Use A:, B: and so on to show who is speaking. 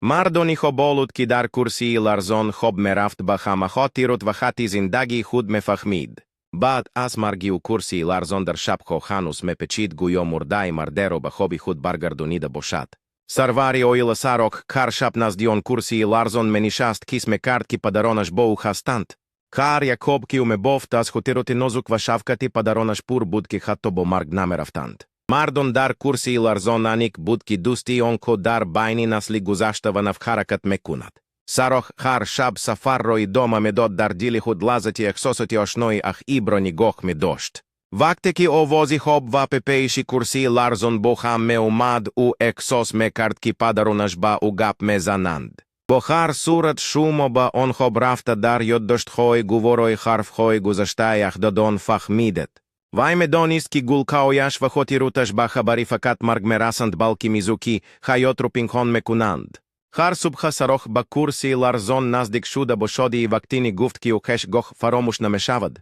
A: Мардони хоболуд, ки дар курсии ларзон хоб мерафт, ба ҳама хотирот ва хатти зиндагии худ мефаҳмид. Баъд аз марги ӯ курсии ларзон дар шабҳо ҳанӯз мепечид, гӯё мурдаи мардеро ба хоби худ баргардонида бошад. Сарвари оила Сарох ҳар шаб назди он курсии ларзон менишаст, ҳис мекард, ки падаронаш бо ӯ ҳастанд. Ҳар як хоб, ки ӯ мебофт, аз хотироти нозук ва шафқати падаронаш пур буд, ки ҳатто бо марг намерафтанд. Мардон дар курсии ларзон аниқ буд, ки дӯстии онҳо дар байни насли гузашта ва нав ҳаракат мекунад. Сарох ҳар шаб сафарро идома медод, дар дили худ лаззати эҳсосоти ошнои Ах-Ибро нигоҳ медошт. Вақте ки овози хоб ва пепеиши курсии ларзон бо ҳам меомад, ӯ эҳсос мекард, ки падаронаш ба ӯ гап мезананд. Бо ҳар сурат шумо ба он хоб рафта, дар ёддоштҳои гуворои ҳарфҳои гузаштаи аҷдодон фаҳмидед. Вай медонист, ки гулкаояш ва хотироташ ба хабари фақат марг мерасанд, балки мизу, ки ҳаётро пинҳон мекунанд. Ҳар субҳ Сарох ба курсии ларзон наздик шуда, бо шодии вақтинӣ гуфт, ки ӯ ҳеҷ гоҳ фаромӯш намешавад.